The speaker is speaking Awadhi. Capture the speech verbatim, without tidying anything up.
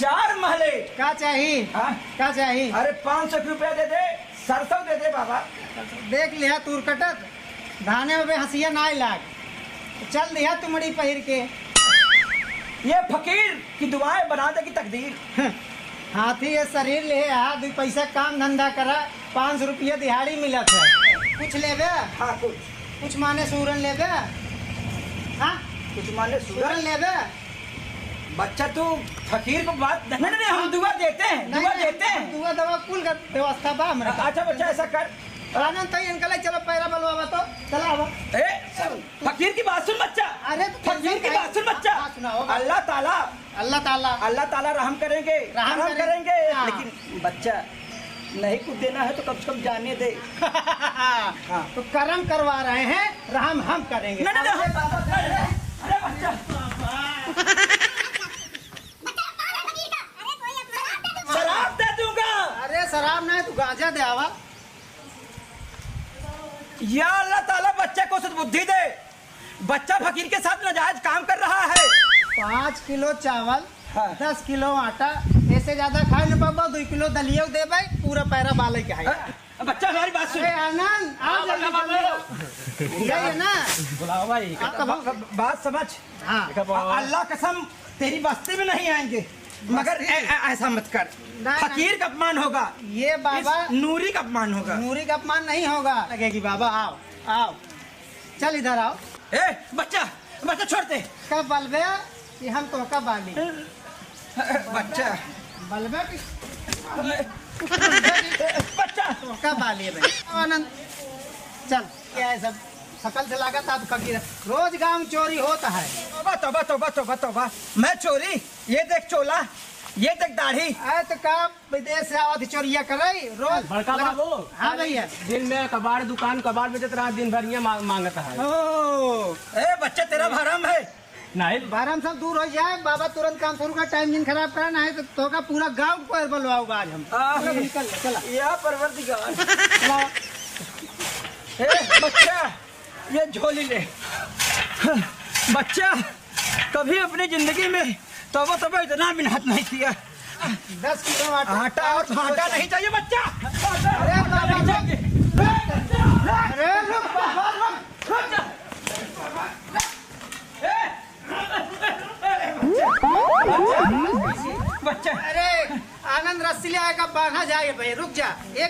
चार महले। का चाही? हाँ? का चाही? अरे, पाँच सौ रुपया दे दे, सरसों दे दे बाबा। देख लिहा तूर कटत, धाने में हंसिया नाय लाग। चल दिहा तुमड़ी पहिर के। ये फकीर की दुआएं बना दे की तकदीर। हाथी ये शरीर ले, हाँ, दुई पैसा काम धंधा करा, पाँच सौ रुपया दिहाड़ी मिलत है। कुछ लेबे? हाँ, कुछ। कुछ माने सूरन लेबे? हाँ? कुछ माने सूरन? सूरन लेबे? बच्चा, तू फकीर को बात नहीं, नहीं, नहीं, हम दुआ देते हैं, नहीं, दुआ नहीं, देते हम हैं। दुआ दवा कुल का व्यवस्था बा हमरा। अच्छा बच्चा, ऐसा कर। आनंद, तई इनका ले चलो, पैरा बलवावा तो, चला आवा। ए, फकीर की बात सुन बच्चा। अरे, तो फकीर की बात सुन बच्चा। हाँ, सुनाओ। अल्लाह ताला, अल्लाह ताला। अल्लाह ताला रहम करेंगे, रहम रहम करेंगे। करेंगे, हाँ। लेकिन बच्चा, नहीं कुछ देना है तो कम से कम जाने दे। हाँ। तो करम करवा रहे हैं, रहम हम करेंगे। नहीं, नहीं, नहीं, अरे बाबा, अरे, अरे बच्चा। शराब दे दूंगा। अरे शराब नहीं, तू गांजा दे आवा। या अल्लाह ताला बच्चे को सद्बुद्धि दे। बच्चा फकीर के साथ नाजायज काम कर रहा है। पाँच किलो चावल, हाँ। दस किलो आटा, ऐसे ज्यादा खाए न पाबा, दुई किलो दलिया दे भाई, पूरा पैरा बाले के है। हाँ, बच्चा हमारी बात सुन। अरे आनंद, आ हाँ, जल्दी, बच्चा, जल्दी। बच्चा। यही है ना? बुलाओ भाई। आप कब ब-, ब-, बात समझ। हाँ। देखा बाबा। अ-, अल्लाह कसम, तेरी बस्ती में नहीं आएंगे, मगर बस्ती? ऐ-, ऐ-, ऐसा मत कर। ना, ना। फकीर का अपमान होगा। ये बाबा इस नूरी का अपमान होगा। नूरी का अपमान नहीं होगा। लगेगी बाबा, आओ, आओ। चल इधर आओ। ए, बच्चा, बच्चा छोड़ दे। कब बलबे कि हम तोहका बाली? बच्चा। बलबे कि बच्चा। तोहका बाली है भाई। आनंद, चल, क्या है सब? शकल से लागत आप फकीर। रोज गाँव चोरी होत है। तौबा, तौबा, तौबा, तौबा, तौबा। मैं चोरी? ये देख चोला, ये देख दाढ़ी। अरे तो का विदेश से आवत ही चोरिया करे रोज? बड़का बाबू। हाँ भैया। दिन में कबाड़ दुकान, कबाड़ बेचत रहा, दिन भर ये मांग-, मांगत है। ओ। ए बच्चा, तेरा भरम है। नहीं। भरम सब दूर हो जाए, बाबा तुरंत काम शुरू कर, टाइम जिन खराब करा, नहीं तो तोका पूरा गाँव को बलवाओगा आज हम। आ, चलो, निकल ले, चला। या परवरदिगार। चला। ए बच्चा, ये झोली ले। बच्चा, कभी अपनी जिंदगी में तौबा, तौबा, इतना मेहनत नहीं किया। दस किलो आटा। आटा और भाटा नहीं चाहिए बच्चा। अरे बाबा, नहीं चाहिए। अरे रुक बाबा, रुक। बच्चा। अरे आनंद, रस्सी ले आएगा, बांधा जाए भाई, रुक जा। एक